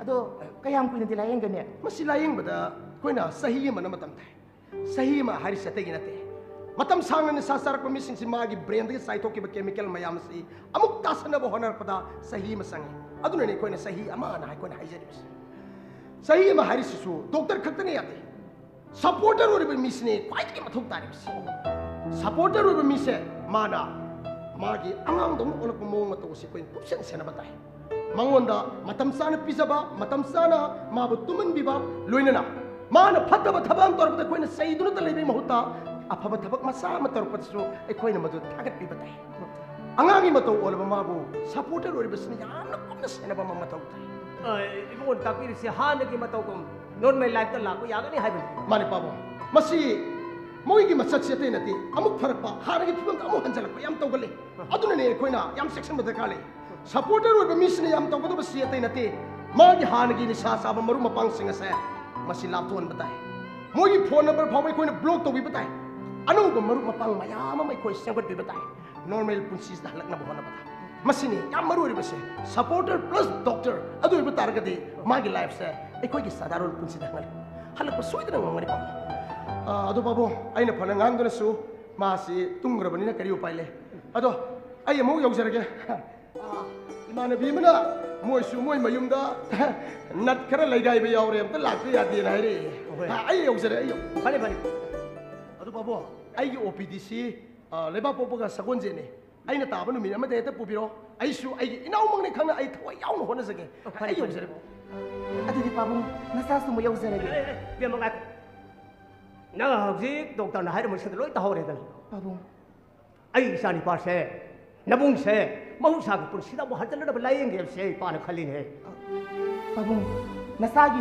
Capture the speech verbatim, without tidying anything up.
ꯑꯗꯣ ꯀꯌꯥꯝ ꯀꯨꯏꯅꯗꯤ ꯂꯥꯌꯦꯡꯒꯅꯤ? ꯃꯁꯤ ꯂꯥꯌꯦꯡꯕꯗ ꯑꯩꯈꯣꯏꯅ ꯆꯍꯤ ꯑꯃꯅ ꯃꯇꯝ ꯊꯥꯏ꯫ ꯆꯍꯤ ꯑꯃ ꯍꯥꯏꯔꯤꯁꯦ ꯑꯇꯩꯒꯤ ꯅꯠꯇꯦ꯫ ꯃꯇꯝ ꯁꯥꯡꯅ ꯅꯤꯁꯥ ꯆꯥꯔꯛꯄ ꯃꯤꯁꯤꯡꯁꯤ ꯃꯥꯒꯤ ꯕ꯭ꯔꯦꯟꯗꯒꯤ ꯆꯥꯏꯊꯣꯛꯈꯤꯕ ꯀꯦꯃꯤꯀꯦꯜ ꯃꯌꯥꯝ ꯑꯁꯤ ꯑꯃꯨꯛ ꯇꯥꯁꯟꯅꯕ ꯍꯣꯠꯅꯔꯛꯄꯗ ꯆꯍꯤ ꯑꯃ ꯆꯪꯉꯤ꯫ ꯑꯗꯨꯅꯅꯦ ꯑꯩꯈꯣꯏꯅ ꯆꯍꯤ ꯑꯃ ꯑꯅ ꯑꯩꯈꯣꯏꯅ ꯍꯥꯏꯖꯔꯤꯕꯁꯦ꯫ ꯆꯍꯤ ꯑꯃ ꯍꯥꯏꯔꯤꯁꯤꯁꯨ ꯗꯣꯛꯇꯔ ꯈꯛꯇꯅ ꯌꯥꯗꯦ꯫ ꯁꯄꯣꯔꯇꯔ ꯑꯣꯏꯔꯤꯕ ꯃꯤꯁꯤꯅꯦ ꯈ꯭ꯋꯥꯏꯗꯒꯤ ꯃꯊꯧ ꯇꯥꯔꯤꯕꯁꯤ꯫ ꯁꯄꯣꯔꯇꯔ ꯑꯣꯏꯕ ꯃꯤꯁꯦ ꯃꯥꯅ ꯃꯥꯒꯤ ꯑꯉꯥꯡꯗꯧꯅ ꯑꯣꯜꯂꯛꯄ ꯃꯑꯣꯡ ꯃꯇꯧ ꯑꯁꯤ ꯑꯩꯈꯣꯏꯅ ꯀꯨꯞꯁꯦꯟ ꯁꯦꯟꯅꯕ ꯇꯥꯏ꯫ ꯃꯉꯣꯟꯗ ꯃꯇꯝ ꯆꯥꯅ ꯄꯤꯖꯕ, ꯃꯇꯝ ꯆꯥꯅ ꯃꯥꯕꯨ ꯇꯨꯝꯍꯟꯕꯤꯕ, ꯂꯣꯏꯅꯅ ꯃꯥꯅ ꯐꯠꯇꯕ ꯊꯕꯛ ꯑꯃ ꯇꯧꯔꯛꯄꯗ ꯑꯩꯈꯣꯏꯅ ꯆꯩꯗꯨꯅꯇ ꯂꯩꯕꯒꯤ ꯃꯍꯨꯠꯇ ꯑꯐꯕ ꯊꯕꯛ ꯃꯆꯥ ꯑꯃ ꯇꯧꯔꯛꯄꯗꯁꯨ ꯑꯩꯈꯣꯏꯅ ꯃꯗꯨ ꯊꯥꯒꯠꯄꯤꯕ ꯇꯥꯏ꯫ ꯑꯉꯥꯡꯒꯤ ꯃꯇꯧ ꯑꯣꯜꯂꯕ ꯃꯥꯕꯨ ꯁꯄꯣꯔꯇꯔ ꯑꯣꯏꯔꯤꯕꯁꯤꯅ ꯌꯥꯝꯅ ꯀꯨꯞꯅ ꯁꯦꯟꯅꯕ ꯑꯃ ꯃꯊꯧ ꯇꯥꯏ꯫ ꯑ, ꯏꯕꯨꯡꯉꯣꯅ ꯇꯥꯛꯄꯤꯔꯤꯁꯤ ꯍꯥꯟꯅꯒꯤ ꯃꯇꯧꯒꯨꯝ ꯅꯣꯔꯃꯦꯜ ꯂꯥꯏꯐꯇ ꯂꯥꯛꯄ ꯌꯥꯒꯅꯤ ꯍꯥꯏꯕꯅꯤ꯫ ꯃꯥꯅꯤ ꯄꯥꯕꯨꯡ, ꯃꯁꯤ ꯃꯣꯏꯒꯤ ꯃꯆꯠꯁꯤ ꯑꯇꯩ ꯅꯠꯇꯦ, ꯑꯃꯨꯛ ꯐꯔꯛꯄ, ꯍꯥꯟꯅꯒꯤ ꯐꯤꯕꯝꯗ ꯑꯃꯨꯛ ꯍꯟꯖꯤꯜꯂꯛꯄ ꯌꯥꯝ ꯇꯧꯒꯜꯂꯤ꯫ ꯑꯗꯨꯅꯅꯦ ꯑꯩꯈꯣꯏꯅ ꯌꯥꯝ ꯆꯦꯛꯁꯤꯟꯕ ꯗꯔꯀꯥꯔ ꯂꯩ꯫ ꯁꯄꯣꯔꯇꯔ ꯑꯣꯏꯕ ꯃꯤꯁꯤꯅ ꯌꯥꯝ ꯇꯧꯒꯗꯕꯁꯤ ꯑꯇꯩ ꯅꯠꯇꯦ, ꯃꯥꯒꯤ ꯍꯥꯟꯅꯒꯤ ꯅꯤꯁꯥ ꯆꯥꯕ ꯃꯔꯨꯞ ꯃꯄꯥꯡꯁꯤꯡ ꯑꯁꯦ ꯃꯁꯤ ꯂꯥꯞꯊꯣꯛꯍꯟꯕ ꯇꯥꯏ꯫ ꯃꯣꯏꯒꯤ ꯐꯣꯟ ꯅꯝꯕꯔ ꯐꯥꯎꯕ ꯑꯩꯈꯣꯏꯅ ꯕ꯭ꯂꯣꯛ ꯇꯧꯕꯤꯕ ꯇꯥꯏ꯫ ꯑꯅꯧꯕ ꯃꯔꯨꯞ ꯃꯄꯥꯡ ꯃꯌꯥꯝ ꯑꯃ ꯑꯩꯈꯣꯏ ꯁꯦꯝꯒꯠꯄꯤꯕ ꯇꯥꯏ꯫ ꯅꯣꯔꯃꯦꯜ ꯄꯨꯟꯁꯤꯁꯤꯗ ꯍꯜꯂꯛꯅꯕ ꯍꯣꯠꯅꯕꯗ ꯃꯁꯤꯅꯤ ꯌꯥꯝ ꯃꯔꯨ ꯑꯣꯏꯔꯤꯕꯁꯦ꯫ ꯁꯄꯣꯔꯇꯔ ꯄ꯭ꯂꯁ ꯗꯣꯛꯇꯔ ꯑꯗꯨ ꯑꯣꯏꯕ ꯇꯥꯔꯒꯗꯤ ꯃꯥꯒꯤ ꯂꯥꯏꯐꯁꯦ ꯑꯩꯈꯣꯏꯒꯤ ꯁꯥꯗꯥꯔꯣꯟ ꯄꯨꯟꯁꯤꯗ ꯍꯜꯂꯛ-, ꯍꯜꯂꯛꯄ ꯁꯣꯏꯗꯅ ꯉꯝꯒꯅꯤ ꯄꯥꯕꯨꯡ꯫ ꯑꯥ, ꯑꯗꯣ ꯄꯥꯕꯨꯡ, ꯑꯩꯅ ꯐꯅ ꯉꯥꯡꯗꯨꯅꯁꯨ ꯃꯥꯁꯤ ꯇꯨꯝꯈ꯭ꯔꯕꯅꯤꯅ ꯀꯔꯤ ꯎꯄꯥꯏ ꯂꯩ? ꯑꯗꯣ ꯑꯩ ꯑꯃꯨꯛ ꯌꯧꯖꯔꯒꯦ꯫ ꯑꯥ, ꯏꯃꯥꯟꯅꯕꯤ ꯑꯃꯅ ꯃꯣꯏꯁꯨ ꯃꯣꯏ ꯃꯌꯨꯝꯗ ꯅꯠ ꯈꯔ ꯂꯩꯒꯥꯏꯕ ꯌꯥꯎꯔꯦ, ꯑꯝꯇ ꯂꯥꯛꯇ ꯌꯥꯗꯦꯅ ꯍꯥꯏꯔꯛꯑꯦ꯫ ꯍꯣꯏ꯫ ꯑꯥ, ꯑꯩ ꯌꯧꯖꯔꯦ, ꯑꯩ ꯌꯧ-, ꯐꯔꯦ, ꯐꯔꯦ꯫ ꯑꯗꯣ ꯄꯥꯕꯨꯡ, ꯑꯩꯒꯤ ꯑꯣ ꯄꯤ ꯗꯤ ꯁꯤ, ꯑꯥ, ꯂꯩꯕꯥꯛꯄꯣꯛꯄꯒ ꯁꯒꯣꯜꯁꯦꯟꯅꯦ꯫ ꯑꯩꯅ ꯇꯥꯕ ꯅꯨꯃꯤꯠ ꯑꯃꯗ ꯍꯦꯛꯇ ꯄꯨꯕꯤꯔꯣ꯫ ꯑꯩꯁꯨ ꯑꯩꯒꯤ ꯏꯅꯥꯎꯃꯛꯅꯤ ꯈꯪꯅ ꯑꯩ ꯊꯋꯥꯏ ꯌꯥꯎꯅ ꯍꯣꯠꯅꯖꯒꯦ꯫ ꯑꯣ, ꯐꯔꯦ, ꯑꯩ ꯐꯔꯦ꯫ ꯌꯧꯖꯔꯦ꯫ ꯑꯗꯨꯗꯤ ꯄꯥꯕꯨꯡ, ꯅꯆꯥꯁꯨ ꯑꯃꯨꯛ ꯌꯧꯖꯔꯒꯦ꯫ ꯑꯦ, ꯑꯦ, ꯑꯦ, ꯏꯕꯦꯝꯃ, ꯉꯥꯏꯈꯣ꯫ ꯅꯪ ꯍꯧꯖꯤꯛ ꯗꯣꯛꯇꯔꯅ ꯍꯥꯏꯔꯝꯕꯁꯤꯡꯗꯣ ꯂꯣꯏ ꯇꯥꯍꯧꯔꯦꯗꯅ꯫ ꯄꯥꯕꯨꯡ꯫ ꯑꯩ ꯏꯆꯥ ꯅꯤꯄꯥꯁꯦ, ꯅꯕꯨꯡꯁꯦ ꯃꯍꯧꯁꯥꯒꯤ ꯄꯨꯟꯁꯤꯗ ꯑꯃꯨꯛ ꯍꯟꯖꯤꯜꯂꯛꯅꯕ ꯂꯥꯌꯦꯡꯒꯦ ꯍꯥꯏꯕꯁꯦ ꯏꯄꯥꯅ ꯈꯜꯂꯤꯅꯦ꯫ ꯄꯥꯕꯨꯡ, ꯅꯆꯥꯒꯤ